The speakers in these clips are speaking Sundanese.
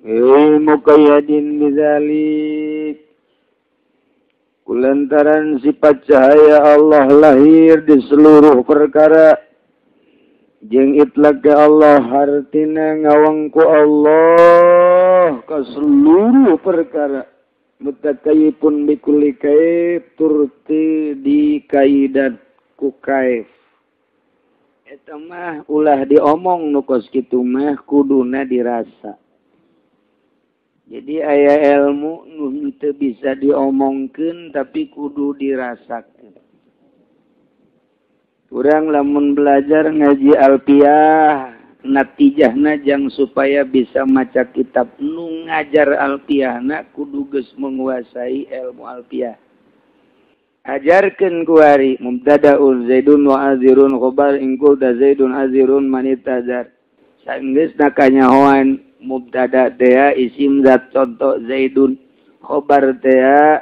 Muqayyadin bidzalik kulantaran sifat cahaya Allah lahir di seluruh perkara jeung itlaq ke Allah hartina ngawangku Allah ka seluruh perkara mutakayipun bikulli kaif turti di kaidat ku kaif eta mah ulah diomong nu kos kitu mah kuduna dirasa. Jadi aya ilmu nu teu bisa diomongkeun tapi kudu dirasakeun. Urang lamun belajar ngaji alfiah natijahna jang supaya bisa maca kitab nu ngajar alfiahna kudu geus menguasai ilmu alfiah. Ajarkeun kuari mubtadaun zaidun wa azirun khabar in qulta zaidun azirun man itazar. Sanggeusna kanyahoan mubtada tea isim zat contoh zaidun khobar tea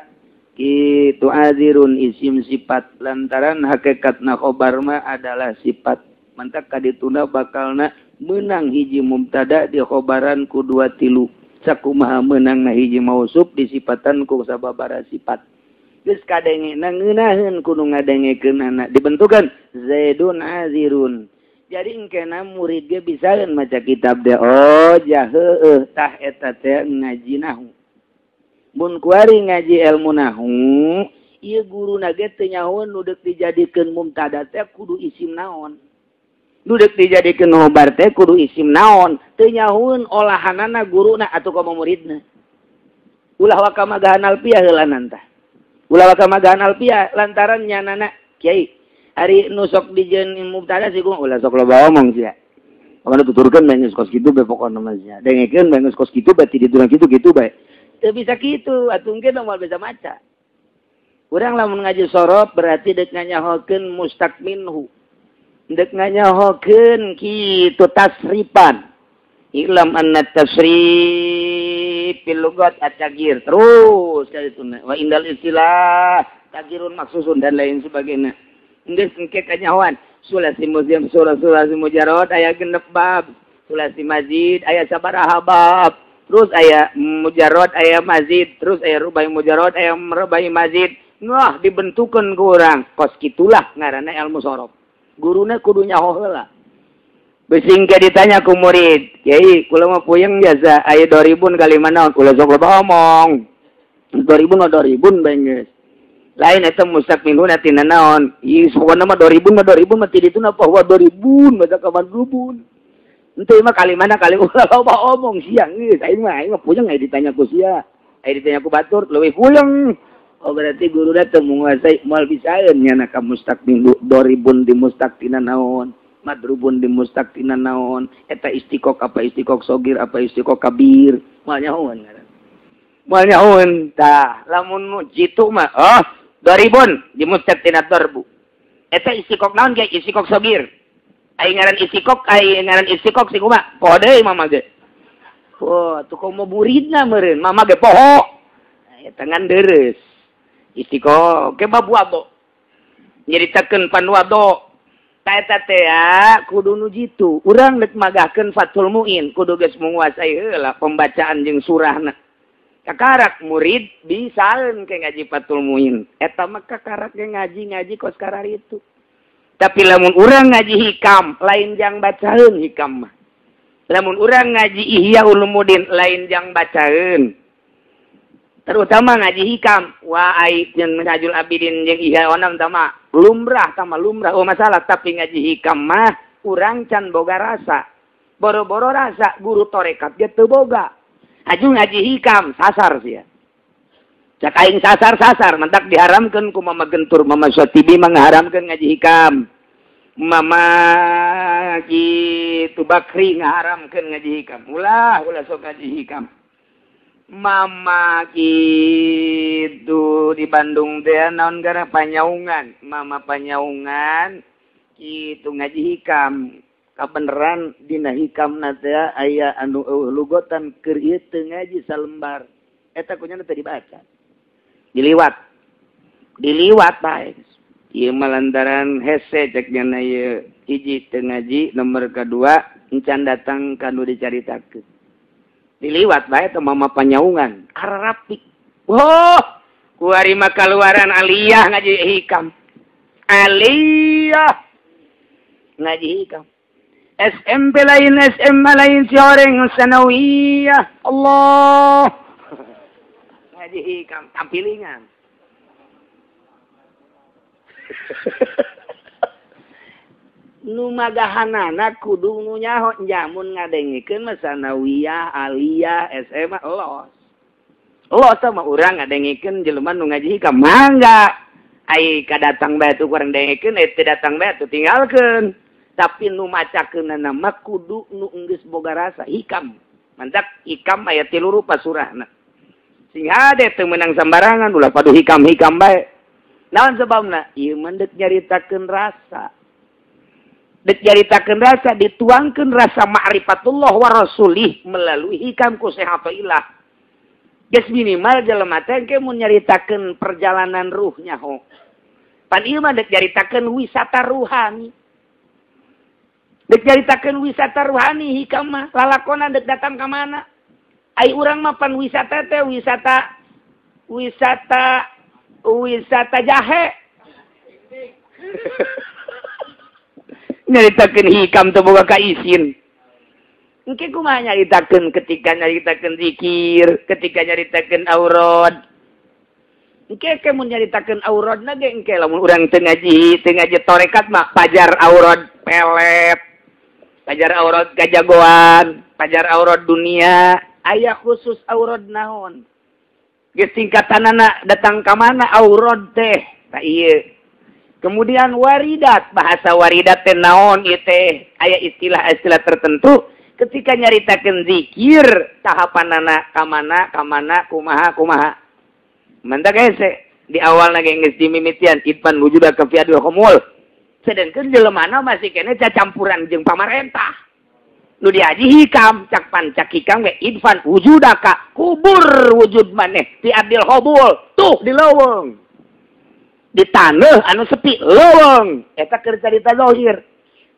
kitu azirun isim sifat lantaran hakikatna khobar mah adalah sifat mantak kadituna bakalna meunang hiji mubtada di khobaran ku dua tilu sakumaha meunangna hiji mausuf disifatan ku sababaraha sifat geus kadengena ngeunaheun kudu ngadengekeunana dibentukan zaidun azirun. Jadi engkena murid ge bisaeun maca kitab deh. Oh jah heueuh tah eta teh ngaji nahu. Mun kuari ngaji ilmu nahu, ieu guruna ge teu nyahoeun nu deuk dijadikeun mubtada teh kudu isim naon. Nu deuk dijadikeun khobar teh kudu isim naon. Teu nyahoeun olahanana guruna atuh komo muridna. Ulah waka magahan alfiah heulanan tah. Ulah waka magahan alfiah lantaran nyanana kiai ari nu sok dijieun mubtada sih ulah sok loba omong sia. Pokona tuturkeun bae geus kos kitu bae pokona mah sia. Dengekeun bae geus kos kitu bae ti ditu kitu bae. Teu bisa kitu atuh engke moal bisa maca. Urang lamun ngaji sorof berarti deuk nganyahokeun mustaq minhu. Deuk nganyahokeun kitu tasrifan. Ilam anna tasrif fil lugat at-taghyir terus ka ditu wa indal istilah taghyirun maksusun dan lain sebagainya. Geus engke kanyahoan sulasi muziam sulasi mujarrad aya genep bab sulasi mazid aya sabaraha bab terus aya mujarrad aya mazid terus aya rubai mujarrad aya rubai mazid wah dibentukeun ku urang kos kitulah ngaranna ilmu sorof guruna kudu nyaho heula besing ke ditanya ku murid kiai kula mah puyeng jasa aya 2000 kali mana kula sok loba omong 2000 mah 2000 bae geus lain eta mustaq minhu tina naon ieu pokona mah 2000 mah 2000 mah ti dituna bahwa 2000 mah ka 2000 henteu mah kali mana kali ulah loba omong sia geus aing mah puyeng aya ditanya ku sia aya ditanya ku batur leuwih puyeng oh berarti guruna teu menguasai moal bisaeun nyana ka mustaq minhu 2000 di mustaq tina naon madrubun di mustaq tina naon eta istiqok apa istiqok sogir apa istiqok kabir moal nyahoan ngaran moal nyahoan tah lamun jitu mah oh 2000 di mustaq tina darbu eta istiqok naon ge istiqok sogir ai ngaran istiqok si kumaha poho deui mama ge oh atuh komo muridna meureun mama ge poho eta ngan deres istiqok ke babu ado nyaritakeun panwado ta eta teh kudu nu jitu urang deuk magahkeun Fathul Muin kudu geus menguasai heula pembacaan jeung surahna kakarak murid bisaeun ke ngaji Fathul Muin eta mah kakarak ge ngaji-ngaji kos kararitu tapi lamun urang ngaji hikam lain jang bacaeun hikam mah lamun urang ngaji Ihya Ulumuddin lain jang bacaeun terutama ngaji hikam wa ai jeung Minhajul Abidin jeung Ihya onam tama lumrah oh masalah tapi ngaji hikam mah urang can boga rasa boro-boro rasa guru tarekat ge teu boga aju ngaji hikam sasar sia cak aing sasar mantak diharamkeun ku Mama Gentur Mama Syatibi mangharamkeun ngaji hikam Mama kitu Bakri ngaharamkeun ngaji hikam ulah sok ngaji hikam Mama kitu di Bandung teh naon gara panyaungan Mama panyaungan kitu ngaji hikam kabeneran dina hikamna teh aya anu eueuh lugotan keur ieu teu ngaji salembar eta kunyana teu dibaca diliwat bae ieu mah lantaran hese cek nyana ieu hiji teu ngaji nomor kadua encan datang ka nu dicaritakeun. Diliwat bae teh mama panyaungan ararapik. Wah, kuari mah kaluaran aliyah ngaji hikam. Aliyah ngaji hikam. SMP lain, SMA lain, si orang sanawiyah. Allah. Ngaji hikam tampilingan. Nu magahanana kudu nu nyaho jamun ngadengikeun mah sanawiyah, aliyah, SMA los. Los mah urang ngadengikeun jelema nu ngaji hikam mangga. Ai kadatang bae tuh kurang dengikeun, ai teu datang bae tuh tinggalkeun. Tapi nu macakeunana mah kudu nu geus boga rasa hikam. Mantak hikam aya 3 rupa surahna. Sing hade teu meunang sambarangan ulah padu hikam-hikam bae. Naon sebabna? Ieu mah deuk nyaritakeun rasa. Dek nyaritakeun rasa, dituangkeun rasa ma'rifatullah wa rasulih melalui hikam ku Syekh Athaillah. Geus minimal jelema teh engke mun nyaritakeun perjalanan ruhnya ho. Pan ieu mah dek nyaritakeun wisata ruhani. Dek nyaritakeun wisata ruhani hikam mah lalakonan dek datang ka mana? Ai urang mah pan wisata teh wisata wisata wisata jahe. Nyaritakeun hikam teu boga kaisin. Engke kumaha nyaritakeun ketika nyaritakeun zikir, ketika nyaritakeun aurad. Engke ke mun nyaritakeun auradna ge engke lamun urang teu ngaji tarekat mah pajar aurad pelet. Pajar aurad kajagoan, pajar aurad dunia, aya khusus aurad naon. Geus tingkatanana datang ka mana aurad teh? Tah ieu. Kemudian waridat, bahasa waridat teh naon ieu teh? Aya istilah-istilah tertentu ketika nyaritakeun zikir tahapanana ka mana ka mana kumaha kumaha. Mantak hese di awalna ge geus dimimitian idfan wujuda ka fi adil khumul. Sedengkeun jelemana masih keneh cacampuran jeung pamarentah. Nu diaji hikam, cak pancak hikam ge idfan wujudaka kubur wujud maneh fi adil khumul tuh di leuweung. Di tanah anu sepi leuweung eta keur carita zahir.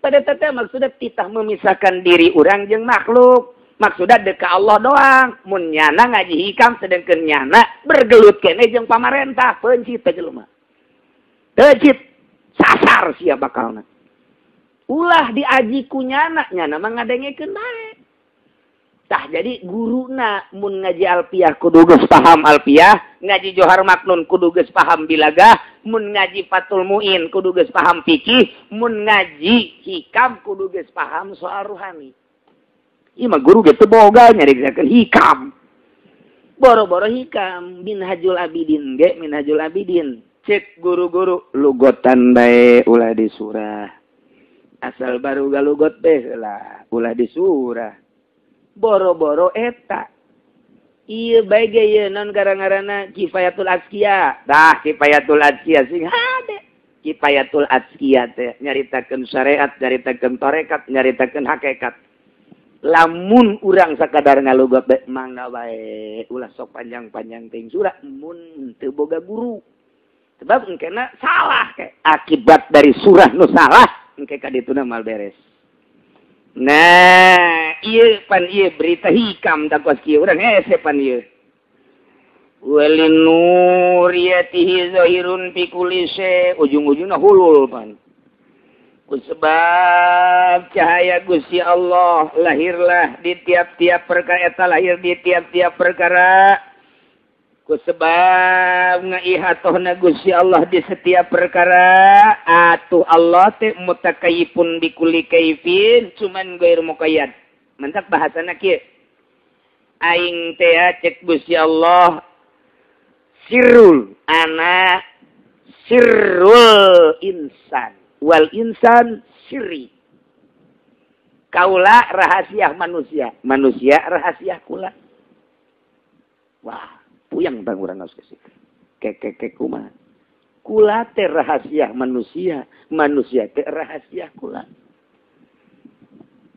Pada teh maksudna titah memisahkan diri urang jeung makhluk. Maksudna deuk ka Allah doang. Mun nyana ngaji hikam sedengkeun nyana bergelut keneh jeung pamarentah peuncit teh jelema. Teucit sasar sia bakalna. Ulah diaji ku nyana, nyana mah ngadengekeun bae. Tah jadi guruna mun ngaji alfiah kudu geus paham alfiah, ngaji Johar Maknun kudu geus paham bilagah, mun ngaji Fathul Muin kudu geus paham fikih, mun ngaji hikam kudu geus paham soal ruhani. Ieu mah guru ge teu boga nyaritakeun hikam. Boro-boro hikam Minhajul Abidin ge Minhajul Abidin. Cek guru-guru lugotan bae ulah di surah. Asal baru galugot teh lah ulah di surah. Boro-boro eta ieu bae ge ieu non gara-garana Kifayatul Azkiya. Dah Kifayatul Azkiya sing hade. Kifayatul Azkiya teh nyaritakeun syariat, nyaritakeun tarekat, nyaritakeun hakikat. Lamun urang sakadar ngalugot bae mangga bae ulah sok panjang-panjang teuing surah mun teu boga guru. Sebab engkena salah ke akibat dari surah nu salah engke ka dituna mal beres. Nah, ieu pan ieu berita hikam tak kuas kieu urang hese pan ieu. Walinuriyatihi zahirun fi kulli syai, ujung-ujungna hulul pan. Kusebab cahaya Gusti Allah lahirlah di tiap-tiap perkara, eta lahir di tiap-tiap perkara. Kusebab ngaihatohna Gusti Allah di setiap perkara, atuh Allah teh mutakayifun bikulli kaifin, cuman gair muqayyad. Mantak bahasana kieu. Aing teh cek Gusti Allah sirrul ana sirrul insan wal insan sirri. Kaula rahasia manusia, manusia rahasia kula. Wah, puyang bang urang geus kesik. Kekekek kumaha? Kula teh rahasia manusia, manusia teh rahasia kula.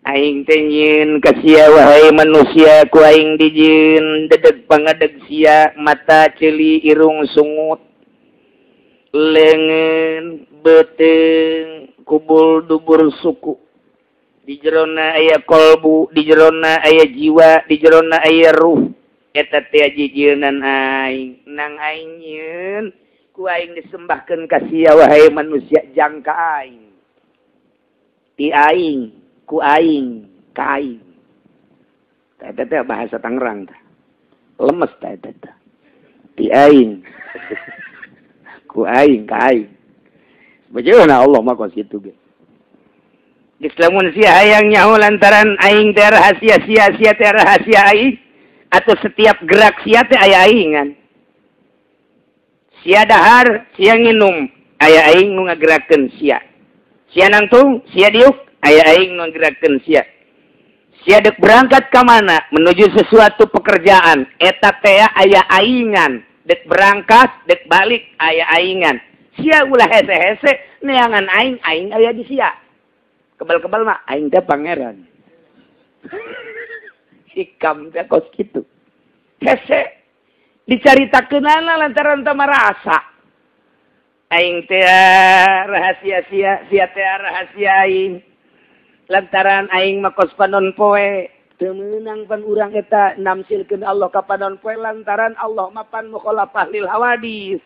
Aing teh nyieun ka sia wahai manusia, ku aing dijieun dedeg pangadeg sia, mata ceuli irung sungut, leungeun beuteung kubul dubur suku. Di jerona aya kolbu, di jerona aya jiwa, di jerona aya ruh. Eta teh jijilnan aing. Nang aing nyieun ku aing disembahkeun ka sia wahai manusia jangka aing. Ti aing, ku aing, ka aing. Eta teh bahasa Tangerang tah. Lemes tah eta teh. Ti aing. Ku aing ka aing. Bagaimana Allah mah kos kitu ge. Geus lamun sia hayang nyaho lantaran aing teh rahasia sia, sia teh rahasia aing, atau setiap gerak sia teh aya aingan. Sia dahar, sia nginum, aya aing nu ngagerakeun sia. Sia nangtung, sia diuk, aya aing nu ngagerakeun sia. Sia dek berangkat ka mana menuju sesuatu pekerjaan, eta teh aya aingan. Dek berangkat, dek balik aya aingan. Sia ulah hese-hese neangan aing, aing aya di sia. Kebal-kebal mah aing teh pangeran. Hikam teh kos kitu. Hese dicaritakeunana lantaran teu marasa. Aing teh rahasia sia, sia teh rahasia aing. Lantaran aing mah kos panon poe, teu meunang pan urang eta namsilkeun Allah ka panon poe lantaran Allah mah pan mukhalafah lil hawadis.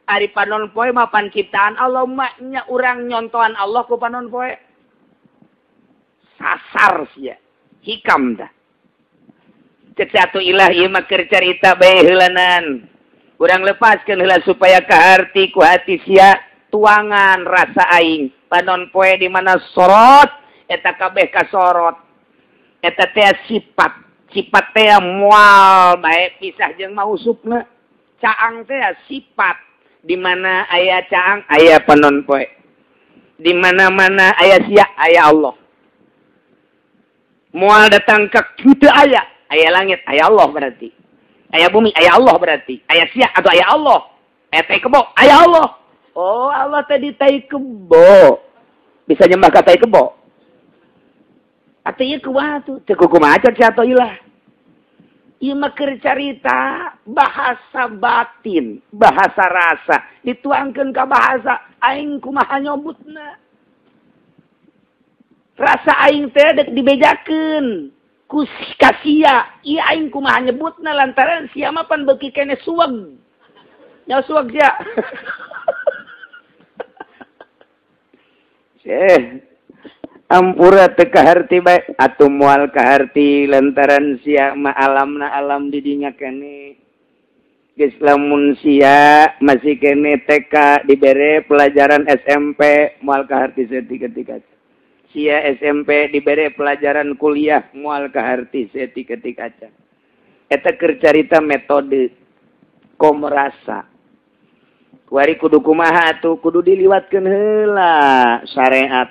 Ari panon poe mah pan ciptaan Allah mah nya urang nyontohan Allah ku panon poe. Sasar sia hikam dah. Cek satu ilah ieu mah keur carita bae heulanan. Urang lepaskeun heula supaya kaharti ku hati sia tuangan rasa aing. Panon poe di mana sorot eta kabeh kasorot. Eta teh sifat, sifat teh moal bae pisah jeung mausupna. Caang teh sifat di mana aya caang aya panon poe. Di mana-mana aya sia aya Allah. Moal datang ke kitu aya, aya langit, aya Allah berarti. Aya bumi, aya Allah berarti. Aya sia atau aya Allah. Aya tai kebo, aya Allah. Oh, Allah tadi tai kebo. Bisa nyembah ka tai kebo. Atuh ieu kumaha tuh? Teu kumaha sia atuh ilah. Ieu mah keur carita bahasa batin, bahasa rasa, dituangkeun ka bahasa aing kumaha nyobutna. Rasa aing teh dek dibejakeun ku ka sia, ieu aing kumaha nyebutna lantaran sia mah pan beuki keneh suweg. Nya suweg sia. Ampura teu kaharti bae atuh moal kaharti lantaran sia mah alamna alam di dinya keneh. Geus lamun sia masih keneh TK dibere pelajaran SMP moal kaharti saeutik-etik. Sia SMP dibere pelajaran kuliah moal kaharti saeutik-etik aja. Eta keur carita metode komerasa. Kuari kudu kumaha atuh kudu diliwatkeun heula syariat.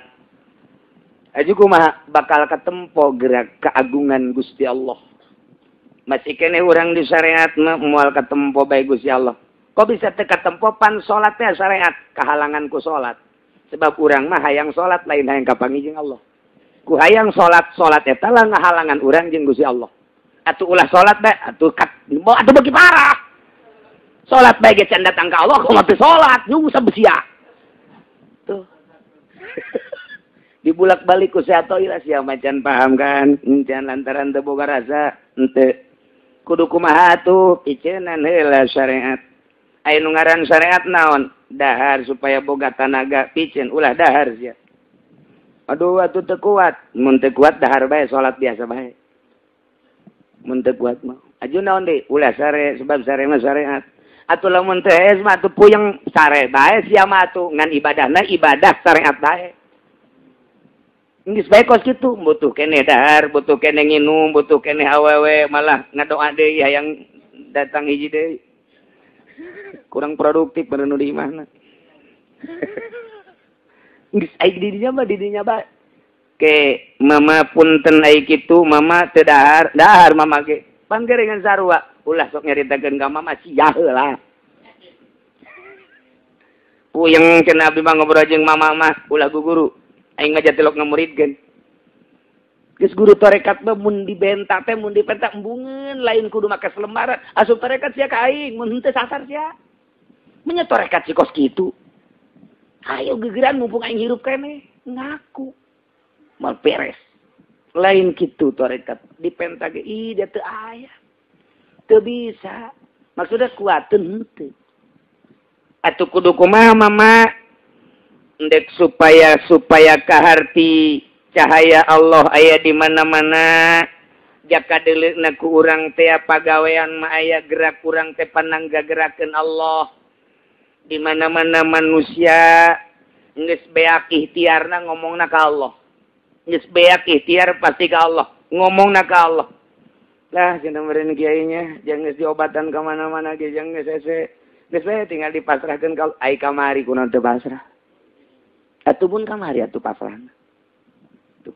Aju kumaha bakal katempo gerak keagungan Gusti Allah. Masih keneh urang di syariat mah moal katempo bae Gusti Allah. Kok bisa teu katempo pan salat teh syariat kahalangan ku salat. Sebab urang mah hayang salat lain hayang kapanggih jeung Allah. Ku hayang salat, salat eta lah ngahalangan urang jeung Gusti Allah. Atuh ulah salat bae, atuh kat atuh beuki parah. Salat bae ge can datang ka Allah kumaha teu salat, nyungsep sia. Tuh. Dibulak-balik ku sia atoilah sia macan paham kan, encan lantaran teu boga rasa, henteu. Kudu kumaha atuh piceunan heula syariat. Aya nu ngaran syariat naon? Dahar supaya boga tanaga piceun ulah dahar sia. Aduh atuh teu kuat, mun teu kuat dahar bae salat biasa bae. Mun teu kuat mah. Aju naon deui? Ulah sare sebab sare mah syariat. Atuh lamun teu hees mah atuh puyeng sare bae sia mah atuh ngan ibadahna ibadah syariat bae. Geus bae kos kitu, butuh keneh dahar, butuh keneh nginum, butuh keneh awewe malah ngadoa deui hayang datang hiji deui. Kurang produktif bener nu di imahna. Geus aing di dinya mah di dinya bae. Ke mama punten ai kitu, mama teu dahar, dahar mama ge. Panggerengan sarua, ulah sok nyaritakeun ka mama sia heula. Puyeng cenah abdi mah ngobrol jeung mama mah ulah guguru. Aing mah jatilok ngamuridkeun. Geus guru tarekat mah mun dibentak teh mun dipentak embungeun lain kudu make selembaran. Asup tarekat sia ka aing mun henteu sasar sia. Menya tarekat si kos kitu. Ayo gegeran mumpung aing hirup keneh ngaku. Mal beres. Lain kitu tarekat dipenta ge ih dia teu aya. Teu bisa. Maksudnya kuateun henteu. Atuh kudu kumaha mama? Endek supaya kaharti cahaya Allah aya di mana-mana. Jaka deuleuna ku urang teh pagawean mah aya gerak urang teh panangga gerakeun Allah. Di mana-mana manusia geus beak ikhtiarna ngomongna ka Allah. Geus beak ikhtiar pasti ka Allah, ngomongna ka Allah. Lah cenah meureun kiainya, jangan geus diobatan ka mana-mana ge jangan geus hese. Geus we tinggal dipasrahkeun ka ai kamari kunaon teu pasrah. Atuh pun kamari atuh pasrahna.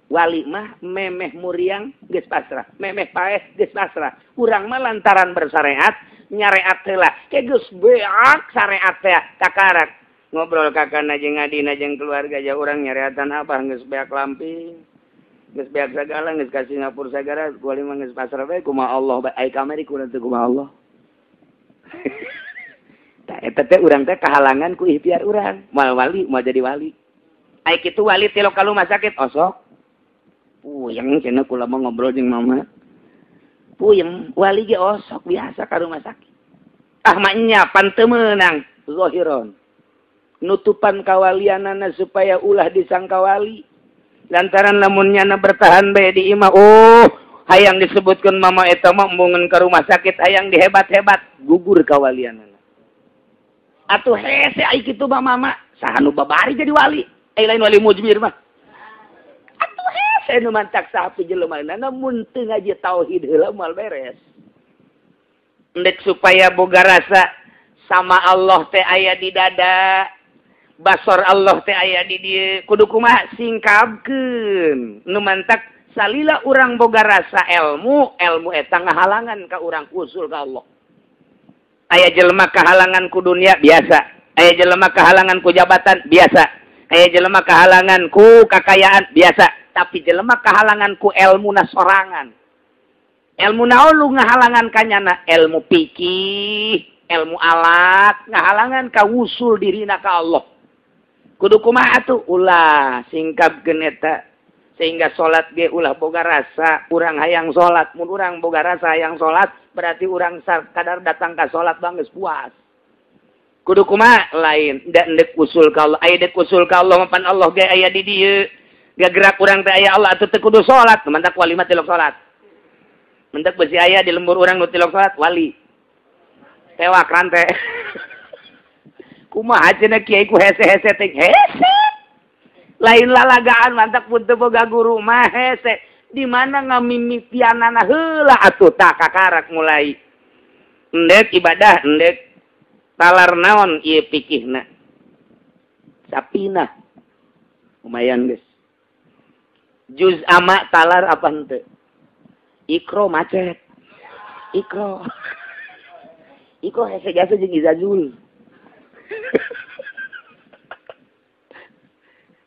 Wali mah memeh muriang geus pasrah, memeh paeh geus pasrah. Urang mah lantaran bersyariat, nyareat heula. Ke geus beak syariat teh kakarak. Ngobrol kakana jeung adina jeung keluarga ja urang nyareatan apa geus beak lamping. Geus beak sagala geus ka Singapura sagala wali mah geus pasrah bae kumaha Allah bae ai kamari kunaon teu kumaha Allah. Tah eta teh urang teh kahalangan ku ikhtiar urang. Moal wali moal jadi wali. Ai kitu wali tilok ka rumah sakit osok. Puyeng cenah kula mah ngobrol jeung mama. Puyeng wali ge osok biasa ka rumah sakit. Ah mah nya pan teu meunang zahiron. Nutupan kawalianana supaya ulah disangka wali. Lantaran lamun nyana bertahan bae di imah, oh hayang disebutkeun mama eta mah embungeun ka rumah sakit hayang dihebat-hebat, gugur kawalianana. Atuh hese ai kitu mah mama, saha nu babari jadi wali? Ai lain wali mujmir mah. Atuh hese nu mantak sapi jelema namun teu ngaji tauhid heula moal beres. Endek supaya boga rasa sama Allah teh aya di dada, basor Allah teh aya di dieu, kudu kumaha singkapkeun. Nu mantak salila urang boga rasa ilmu, ilmu eta ngahalangan ka urang usul ka Allah. Aya jelema kahalangan ku dunia biasa, aya jelema kahalangan ku jabatan biasa, aya jelema kahalangan ku kakayaan biasa, tapi jelema kahalangan ku ilmu sorangan. Ilmu naon lu ngahalangan kanyana? Ilmu fikih, ilmu alat, ngahalangan ka wusul dirina ka Allah. Kudu kumaha atuh? Ulah singkapkeun eta sehingga salat ge ulah boga rasa urang hayang salat. Mun urang boga rasa hayang salat berarti urang kadar datang ka salat bang geus puas. Kudu kumaha? Lain da endek usul ka Allah. Aya dek usul ka Allah mapan Allah ge aya di dieu. Gagerak urang teh aya Allah atuh teu kudu salat. Mantak wali mah tilok salat. Mentak besi aya di lembur urang nu tilok salat wali. Tewak rante. Kumaha cenah kiai ku hese-hese teh hese. Lain lalagaan mantak pun teu boga guru mah hese. Di mana ngamimitianana heula atuh tah kakarak mulai. Endek ibadah endek talar naon ieu fikihna. Sapina. Lumayan geus. Juz ama talar apa henteu? Ikro macet. Ikro. Ikro hese jasa jeung Izazul.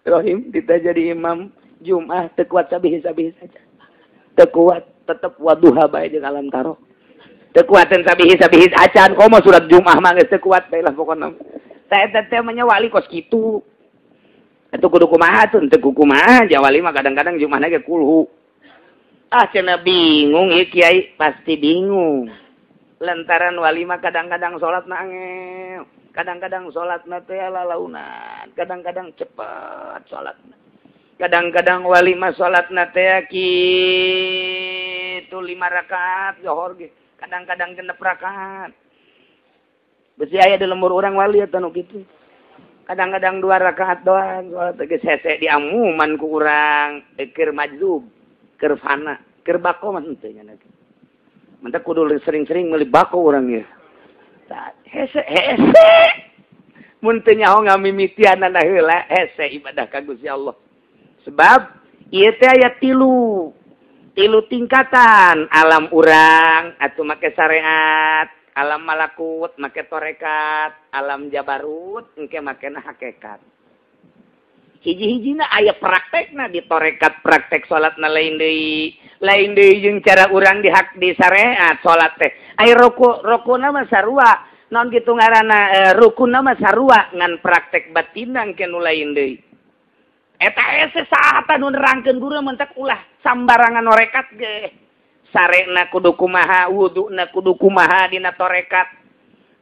Rohim kita jadi imam Jum'ah teu kuat sabihi-sabihi saja. Teu kuat tetep waduha bae jeung alam taro. Teu kuateun sabihi-sabihi acan komo surat Jum'ah mah geus teu kuat bae lah pokona. Tah eta teh mah nya wali kos kitu. Atuh kudu kumaha atuh teu kumaha ja wali mah kadang-kadang Jum'ahna ge kulhu. Ah cenah bingung ieu kiai pasti bingung. Lantaran wali mah kadang-kadang salat na angel, kadang-kadang salat na teh lalaunan, kadang-kadang cepet salatna. Kadang-kadang wali mah salatna teh kitu 5 rakaat johor ge, kadang-kadang 6 rakaat. Besi aya di lembur urang wali eta nu kitu. Kadang-kadang 2 rakaat doang salat geus hese diamuman ku urang, keur majzub, keur fana, keur bako mah henteu nya. Mentak kudu sering-sering meuli bako urang ieu. Tah hese hese. Mun teu nyaho ngamimitianana heula hese ibadah ka Gusti Allah. Sebab ieu teh aya tilu tingkatan alam urang atuh make syariat, alam malakut make torekat, alam jabarut engke makena hakikat. Hiji-hijina aya praktekna di torekat praktek salatna lain deui. Lain deui jeung cara urang di hak di syariat salat teh. Aya rukuna mah sarua, naon kitu ngaranna rukunna mah sarua ngan praktek batinna engke nu lain deui. Eta hese saha nu nerangkeun guru mentak ulah sambarangan norekat ge. Sarena kudu kumaha, wuduna kudu kumaha dina torekat.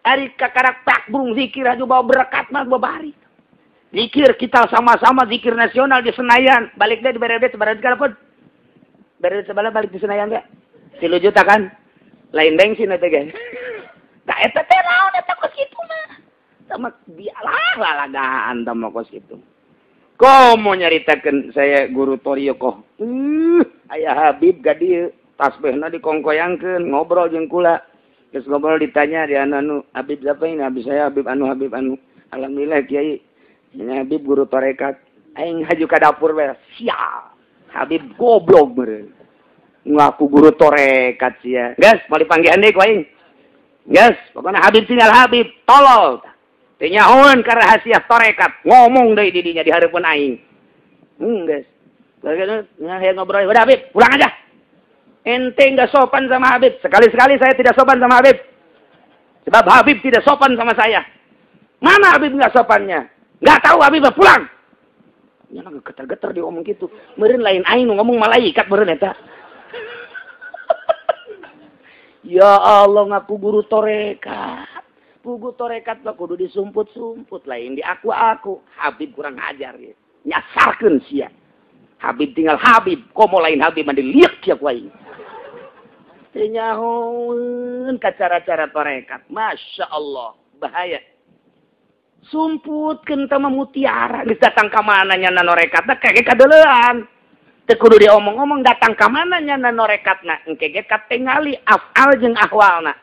Ari kakarak tak burung zikir aja bawa berkat mah babari. Zikir kita sama-sama zikir nasional di Senayan. Balik deh di BRD sebarang segala pun. BRD sebelah balik di Senayan enggak? 3 juta kan? Lain bensin eta ge. Tah eta teh naon eta kos kitu mah. Sama bialah lalagaan tama kos kitu. Komo nyaritakeun saya guru Toriokoh. Aya Habib ka dieu, tasbihna dikongkoyangkeun, ngobrol jeung kula. Terus ngobrol ditanya di anu Habib siapa ini? Habib saya Habib anu Habib anu. Alhamdulillah kiai. Ini Habib guru tarekat. Aing haju ka dapur bae. Sial. Habib goblok meureun. Ngaku guru tarekat sia. Geus, mau dipanggihan deui ku aing. Geus, pokona Habib tinggal Habib, tolol. Teu nyahoeun ka rahasia tarekat, ngomong deui di dinya di hareupeun aing. Geus. Hayang ngobrol, udah Habib, pulang aja. Ente nggak sopan sama Habib. Sekali-sekali saya tidak sopan sama Habib. Sebab Habib tidak sopan sama saya. Mana Habib nggak sopannya? Nggak tahu Habib, pulang. Nya geter-geter dia ngomong gitu. Meureun lain aing nu ngomong malaikat meureun eta. Ya Allah ngaku guru torekat. Guru torekat mah kudu disumput-sumput lain di aku-aku. Habib kurang ajar ya. Nyasarkeun sia. Habib tinggal Habib, komo lain Habib mah diliek sia ku aing. Teu nyahoeun ka cara-cara torekat. Masya Allah, bahaya. Sumputkeun teh mah mutiara. Geus datang ka mana nya norekatna kage kadeuleuan. Teu kudu diomong-omong datang ka mana nya norekatna engke ge katingali afal jeung ahwalna.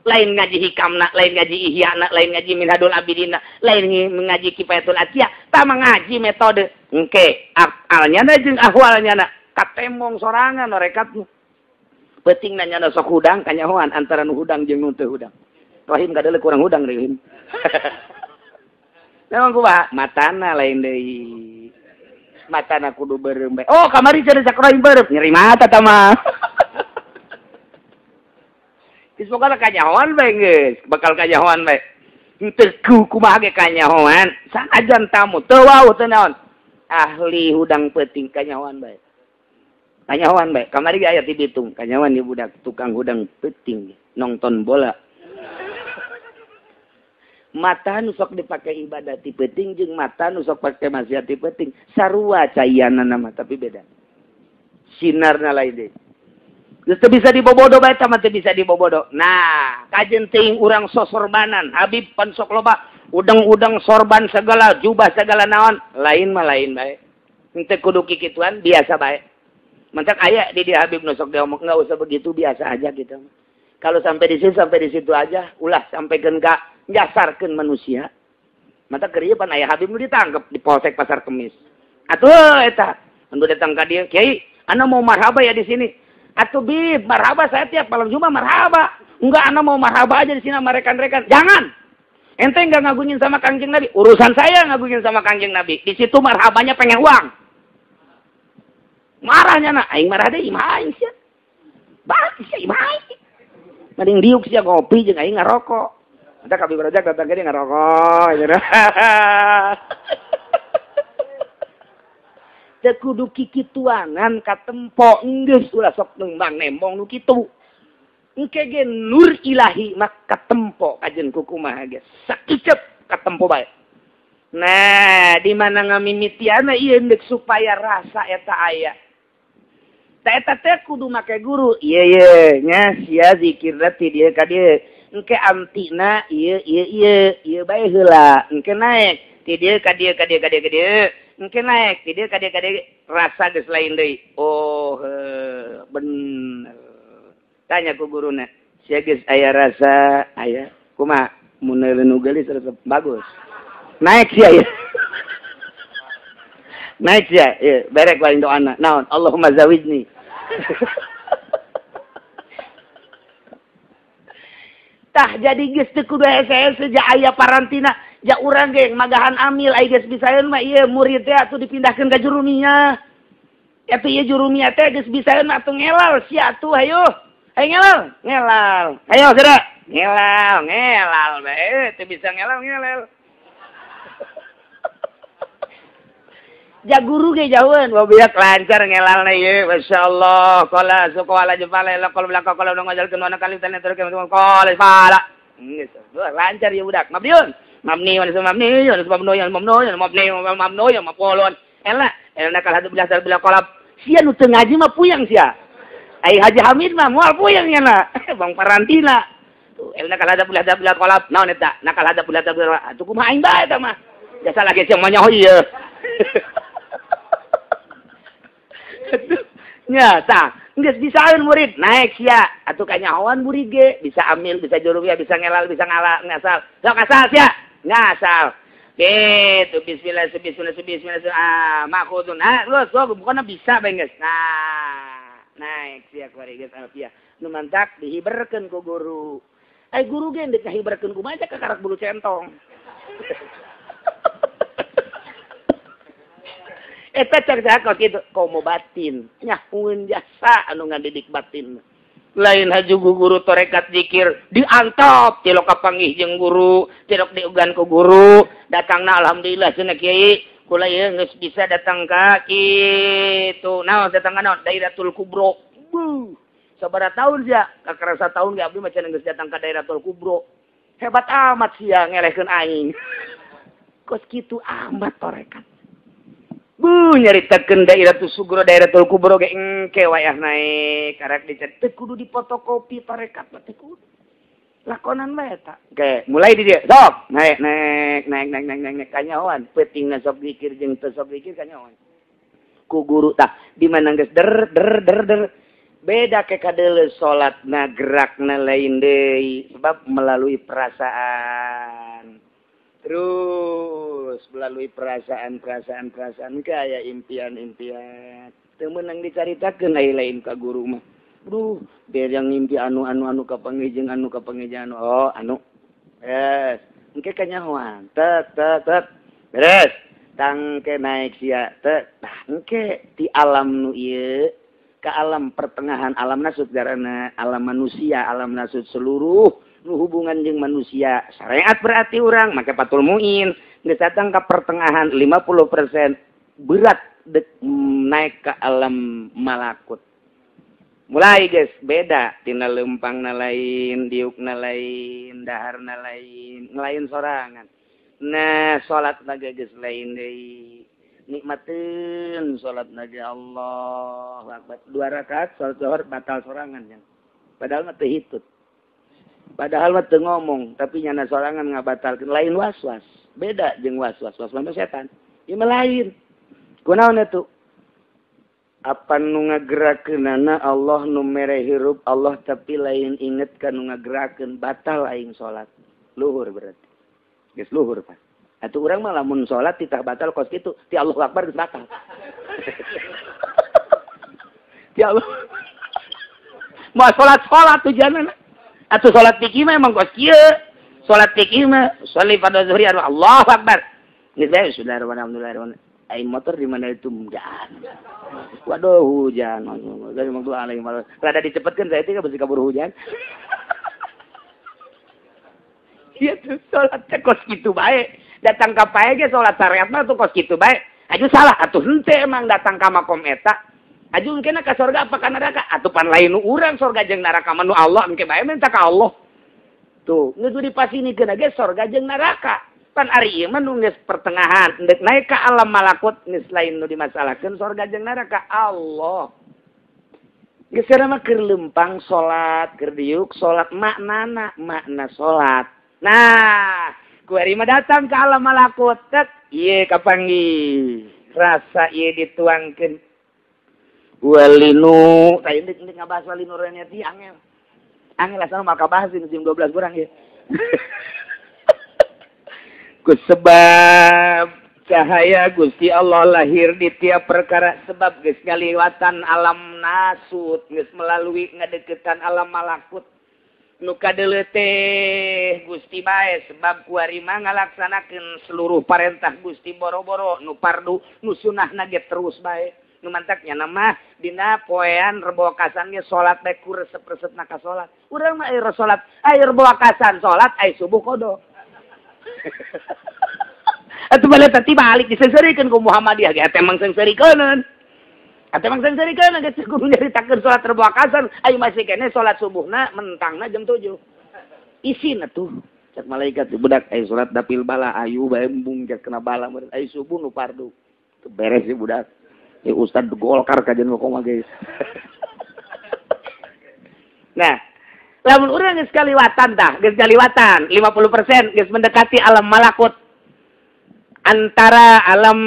Lain ngaji hikamna, lain ngaji ihyana, lain ngaji minhadul abidina, lain ngaji kifayatul atiyah, tah ngaji metode engke afalnya na jeung ahwalnya na katemong sorangan norekatna. Penting nanya na sok hudang kanyahoan antara nu hudang jeung nu teu hudang. Rohim kadeuleu kurang hudang deui. Memang kumaha matana lain deui. Matana kudu beureum bae. Oh, kamari cenah cak rohim beureum, nyeri mata tah mah. Geus pokona kanyahoan bae geus, bakal kanyahoan bae. Henteu kumaha ge kanyahoan, sanajan tamu teu wau teu naon. Ahli hudang peuting kanyahoan bae. Kanyahoan bae, kamari ge aya ti Bitung, kanyahoan di budak tukang hudang peuting nonton bola. Mata nu sok dipake ibadah ti peuting jeung mata nu sok pake maksiat ti peuting, sarua caianana mah tapi beda. Sinarna lain deui. Geus teu bisa dibobodo bae tah mah teu bisa dibobodo. Nah, kajen teuing urang sosorbanan, Habib pan sok loba udang-udang sorban segala, jubah segala naon, lain mah lain bae. Henteu kudu kikituan, biasa bae. Mentak aya di dia Habib nu sok diomong enggak usah begitu, biasa aja gitu. Kalau sampai di situ aja, ulah sampaikan ka nyasarkeun manusia. Mata keur ieu pan aya Habib nu ditangkep di Polsek Pasar Kemis. Atuh eta, anu datang ka dieu, "Kiai, ana mau marhaba ya di sini." Atuh Bib, marhaba saya tiap malam Jumat marhaba. Enggak, ana mau marhaba aja di sini sama rekan-rekan. Jangan. Ente enggak ngagungin sama Kangjeng Nabi. Urusan saya ngagungin sama Kangjeng Nabi. Di situ marhabanya pengen uang. Marahnya na, aing marah deui, imah aing sia. Balik sia imah aing. Mending diuk sia ngopi jeung aing ngarokok. Ada Habib Rojak datang ke dia ngerokok. Teu kudu kikituangan katempo geus ulah sok nembang nembong nu kitu. Engke ge nur ilahi mah katempo kajen kukumaha ge sakicep katempo bae. Nah, di mana ngamimitiana ieu deuk supaya rasa eta aya. Ta eta teh kudu make guru. Ieu ye nya sia zikirna ti dieu ka dieu. Engke antina ieu ieu ieu ieu bae heula. Engke naik ti dieu ka dieu ka dieu ka dieu ka dieu. Engke naik ti dieu ka dieu ka dieu rasa geus lain deui. Oh, bener. Tanya ku guruna, sia geus aya rasa aya kumaha mun nu geulis resep bagus. Naik sia ya. Naik sia, ieu berek lain doana. Naon? Allahumma zawijni. Tah jadi geus teu kudu hese-hese ja aya parantina, ja urang ge magahan amil ai geus bisaeun mah ieu murid teh atuh dipindahkeun ka jurumiyah. Atuh ieu jurumiyah teh geus bisaeun atuh ngelal sia atuh hayu. Hayu ngelal, ngelal. Hayo geura. Ngelal, ngelal bae teu bisa ngelal ngelal. Ja guru ge jauheun wabiak lancar ngelalna ieu masyaallah qala suqala jefala la qala belaka qala ngajalkeun wana kali tan terus qala fala. Geus lancar ieu budak. Mabniun. Mabni wa mabni wa mabni mabni mabni mabni mafulun. Ela ela nakal hadu bilah bila qalab. Sia nu teu ngaji mah puyang sia. Ai Haji Hamid mah moal puyang nya na. Bang Parantina. Tuh elna nakal hadu bilah bila qalab. Naon eta? Nakal hadu bilah bila. Atuh kumaha aing bae eta mah. Jasa lagi siang mah nyaho ieu. Nya tah, geus bisaeun murid naik sia atuh kanyahoan murid ge bisa amil, bisa jurumiyah, bisa ngelal, bisa ngala, ngasal. Sok asal sia, ngasal. Gitu bismillah bismillah bismillah ah makhudun. Ah geus sok pokona bisa bae geus. Nah, naik sia kuari geus alfiah. Nu mantak dihiberkeun ku guru. Ai guru ge deuk ngahiberkeun kumaha ka karak bulu centong. Eta cek cak kitu komo batin nyahueun jasa anu ngadidik batin lain haju guru torekat zikir diantop tilok kapanggih jeung guru tilok diugan ku guru datangna alhamdulillah cenah kiai kula ieu geus bisa datang ka kitu naon datang ka naon Dairatul Kubro buh sabaraha tahun sia kakarasa tahun ge abdi mah cenah geus datang ka Dairatul Kubro hebat amat sia ngelehkeun aing kos kitu amat torekat. Bu nyaritakeun Dairatul Sugro Dairatul Kubro ge engke wayah naik karek dicat teu kudu dipotokopi tarekat mah teu kudu. Lakonan bae eta. Oke, mulai di dieu. Sok, naik naik naik naik naik naik kanyahoan peutingna sok zikir jeung teu sok zikir kanyahoan. Ku guru tah di mana geus der der der der beda ke kadeuleu salatna gerakna lain deui sebab melalui perasaan. Terus melalui perasaan-perasaan perasaan kayak impian-impian. Teu meunang dicaritakeun ai lain ka guru mah. Duh, biar yang ngimpi anu-anu anu kapanggih jeung anu kapanggih jeung anu. Oh, anu. Yes. Engke kanyahoan. Tet tet tet. Beres. Tangke naik sia tet. Tah engke ti alam nu ieu ka alam pertengahan alam nasut garana alam manusia, alam nasut seluruh nu hubungan jeung manusia syariat berarti urang make patul muin geus datang ka pertengahan 50% berat dek naik ke alam malakut. Mulai guys beda tina lempangna lain, diukna lain, daharna lain, ngelain sorangan. Nah, salatna ge geus lain deui. Nikmateun salatna ge Allahu Akbar. 2 rakaat salat zuhur batal sorangan nya. Padahal mah teu hitut. Padahal mah teu ngomong, tapi nyana sorangan ngabatalkeun lain was-was. Beda jeung was-was, was-was mah setan. Ieu mah lain. Kunaon atuh? Apa nu ngagerakeunana Allah nu mere hirup Allah tapi lain inget ka nu ngagerakeun batal aing salat. Luhur berarti. Geus luhur Pak. Atuh urang mah lamun salat titah batal kos kitu, ti Allahu Akbar geus batal. Ti Allah. Moal salat-salat tujuanna. Atuh salat fikih mah emang kos kieu. Salat fikih mah sholli fardhu zuhri Allahu Akbar. Geus bae sudah alhamdulillah. Aing motor di mana itu hujan. Waduh hujan. Dari waktu alaihi rada dicepetkeun saya teh besi kabur hujan. Ieu tuh salat teh kos kitu bae. Datang ka pae ge salat syariat mah tuh kos kitu bae. Aju salah atuh henteu emang datang ka makom eta. Aju engkena ka sorga apa ka neraka? Atuh pan lain nu urang sorga jeung neraka mah nu Allah engke bae minta ka Allah. Tuh, geus dipasinikeun ge sorga jeung neraka. Pan ari ieu mah nu geus pertengahan, endek naik ka alam malakut geus lain nu dimasalahkeun sorga jeung neraka Allah. Geus mah keur lempang salat, keur diuk salat maknana, makna salat. Nah, kuari mah datang ka alam malakut, tek ieu kapanggih. Rasa ieu dituangkeun. Walinu, tah endek endek ngabahas walinu reniati angel. Angel asal maka bahas ini jam 12 kurang ya. Sebab cahaya Gusti Allah lahir di tiap perkara sebab geus ngaliwatan alam nasut geus melalui ngadeukeutan alam malakut nu kadeuleu teh Gusti bae sebab kuari mah ngalaksanakeun seluruh parentah Gusti boro-boro nu pardu nu sunahna ge terus bae nu mantak nya mah dina poean rebo kasan ge salat bae ku resep-resepna ka salat urang mah air salat air rebo kasan salat ai subuh kodo. Atuh balik tadi balik diseungseurikeun ku Muhammadiyah ge eta emang seungseurikeun. Eta emang seungseurikeun geus kudu nyaritakeun salat Rebo Akasar, ayo masih keneh salat subuhna mentangna jam 7. Isin atuh. Cek malaikat budak ayo salat dapil bala ayu bae embung cek kena bala meureun ayo subuh nu fardu. Teu beres si budak. Ya ustad Golkar kajian kok mah guys. Nah, lamun urang geus kaliwatan tah, geus kaliwatan 50% geus mendekati alam malakut. Antara alam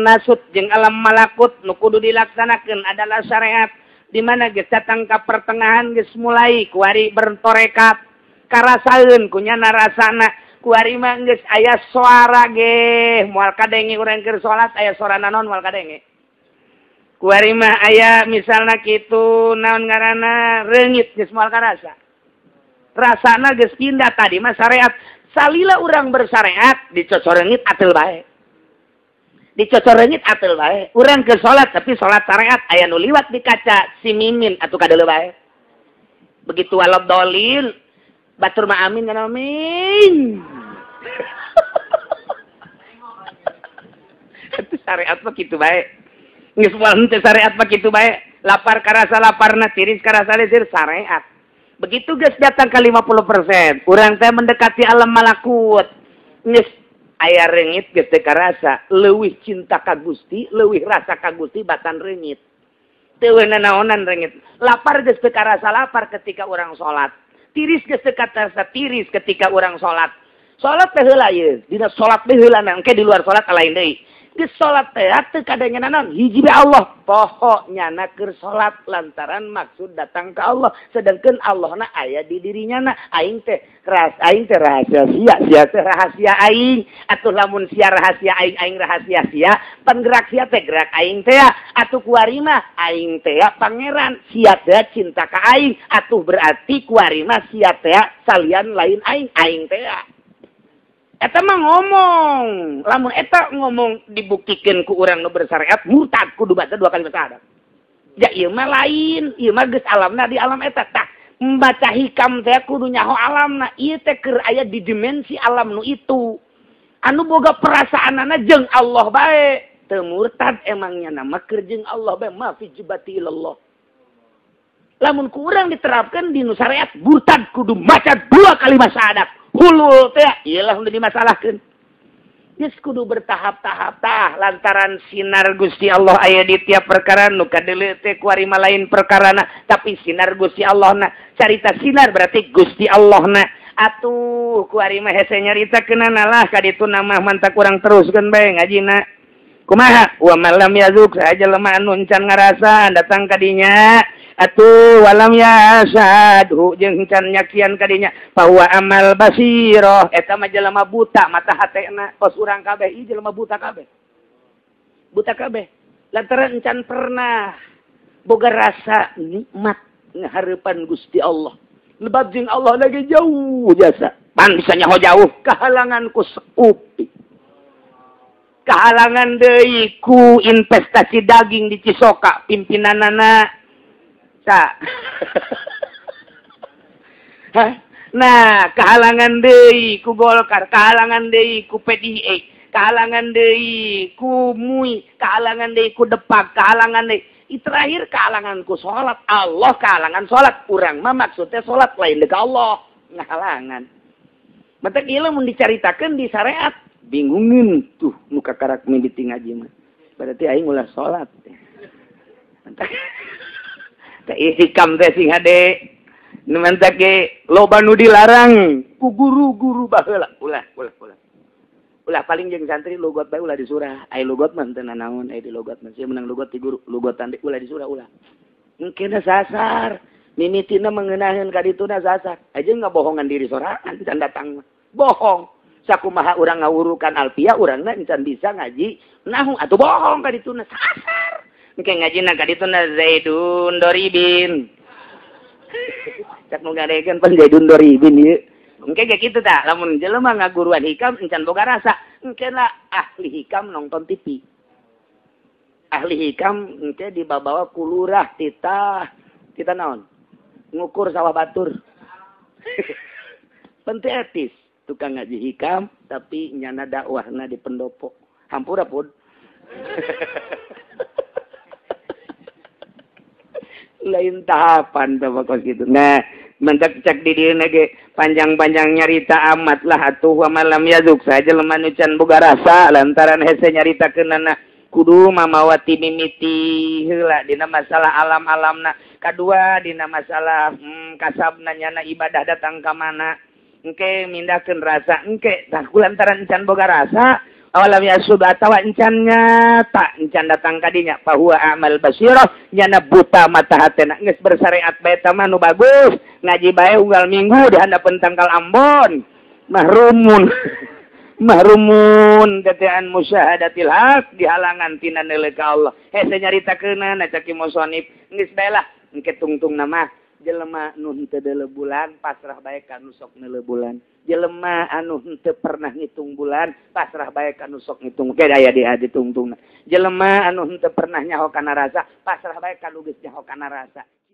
nasut jeung alam malakut nu kudu dilaksanakeun adalah syariat di mana geus datang ka pertengahan geus mulai kuari bertorekat karasaeun kunyana rasana kuari mah geus aya suara ge moal kadenge urang keur salat aya suara naon moal kadenge. Kuari mah aya misalna kitu naon ngaranna reungit geus moal karasa. Rasana geus pindah tadi mah syariat. Salila urang bersyariat dicocoreungit ateul bae. Dicocoreungit ateul bae. Urang ke salat tapi salat syariat aya nu liwat di kaca si mimin atuh kadeuleu bae. Begitu walad dolil batur mah amin kana amin. Itu syariat mah kitu bae. Geus moal henteu syariat mah kitu bae. Lapar karasa laparna, tiris karasa tiris syariat. Begitu geus datang ke 50%, urang teh mendekati alam malakut. Geus aya reungit geus teu karasa, leuwih cinta ka Gusti, leuwih rasa ka Gusti batan reungit. Teu nanaonan reungit. Lapar geus teu karasa lapar ketika urang salat. Tiris geus teu karasa tiris ketika urang salat. Salat teh heula ieu, dina salat teh heula engke di luar salat lain deui. Geus salat teh teu kadenge naon hiji bae Allah poho nyana keur salat lantaran maksud datang ke Allah sedangkan Allahna aya di dirinya na aing teh rahasia sia sia teh rahasia aing atuh lamun sia rahasia aing aing rahasia sia panggerak sia teh gerak aing teh atuh kuari mah aing teh pangeran sia teh cinta ka aing atuh berarti kuari mah sia teh salian lain aing aing teh. Eta mah ngomong, lamun eta ngomong dibuktikeun ku urang nu bersyariat murtad kudu baca dua kali syahadat. Ja ieu mah lain, ieu mah geus alamna di alam eta tah. Membaca hikam teh kudu nyaho alamna, ieu teh keur aya di dimensi alam nu itu. Anu boga perasaanana jeung Allah bae. Teu murtad emangnya nama keur jeung Allah bae ma fi jibati ilallah. Lamun ku urang diterapkeun di nu syariat murtad kudu maca dua kali syahadat. Hulul teh iyalah udah dimasalahkeun. Geus kudu bertahap-tahap tah lantaran sinar Gusti Allah aya di tiap perkara nu kadeuleu teh kuari mah lain perkarana tapi sinar Gusti Allahna. Carita sinar berarti Gusti Allahna. Atuh kuari mah hese nyaritakeunana lah ka ditu mah mantak urang teruskeun bae ngajina. Kumaha wa malam yazuk saja lemah anu encan ngarasa datang ka dinya. Atuh walam yasadhu jeung can nyaksian kadinya bahwa amal basiroh eta mah jelema buta mata hatena kos urang kabeh ieu jelema buta kabeh lantaran encan pernah boga rasa nikmat ngahareupan Gusti Allah lebab jeung Allah lagi jauh jasa pan bisa nyaho jauh kahalangan ku seupi kahalangan deui ku investasi daging di Cisoka pimpinanana. Nah, kehalangan deui ku Golkar, kehalangan deui ku PDI, kehalangan deui ku MUI, kehalangan deui ku Depak, kehalangan deui. Terakhir kehalangan ku salat. Allah kehalangan salat. Urang mah maksudnya salat lain deui ka Allah, ngahalangan. Matak ieu mun dicaritakeun di syariat, bingungin tuh nu kakarak mimiti ngaji mah. Berarti aing ulah salat. Matak hikam teh sing hade nu mantak ge loba nu dilarang ku guru-guru baheula ulah ulah ulah ulah paling jeung santri logot bae ulah di surah ai logot mah teu nanaon ai di logot mah sia menang logot ti guru logotan deui ulah di surah ulah engkena sasar mimitina mengenaheun ka dituna sasar aja ngabohongan diri sorangan can datang bohong sakumaha urang ngawurukan alfiah urangna encan bisa ngaji nahu atuh bohong ka dituna sasar. Engke ngajina ka dituna Zaidun Doribin. Cak nu ngadegeun pan Zaidun Doribin ieu. Engke ge kitu tah, lamun jelema ngaguruan hikam encan boga rasa, engke lah ahli hikam nonton TV. Ahli hikam engke dibabawa ku lurah titah, titah naon? Ngukur sawah batur. Penting etis. Tukang ngaji hikam tapi nyana dakwahna di pendopo. Hampura pun. Lain tahapan teh kos kitu. Nah, mentak cek di dieu ge panjang-panjang nyarita amat lah atuh wa malam yazuk saja jelema nu can boga rasa lantaran hese nyaritakeunana kudu mamawati mimiti heula dina masalah alam-alamna, kadua dina masalah kasabna nyana ibadah datang ka mana engke mindahkeun rasa engke tah kulantaran can boga rasa awalam yasud atawa encan nyata encan datang kadinya fahuwa amal basirah nyana buta mata hatena geus bersyariat bae tah mah nu bagus ngaji bae unggal minggu di handapeun tangkal Ambon mahrumun mahrumun tetean musyahadatil haq dihalangan tina neuleuh ka Allah hese nyaritakeunana cak musonif geus bae lah engke tungtungna mah jelema nu henteu deuleu bulan pasrah bae ka nu sok neuleuh bulan jelema anu henteu pernah ngitung bulan pasrah bae ka nu sok ngitung ke aya di hati tungtungna jelema anu henteu pernah nyaho kana rasa pasrah bae ka nu geus nyaho kana rasa.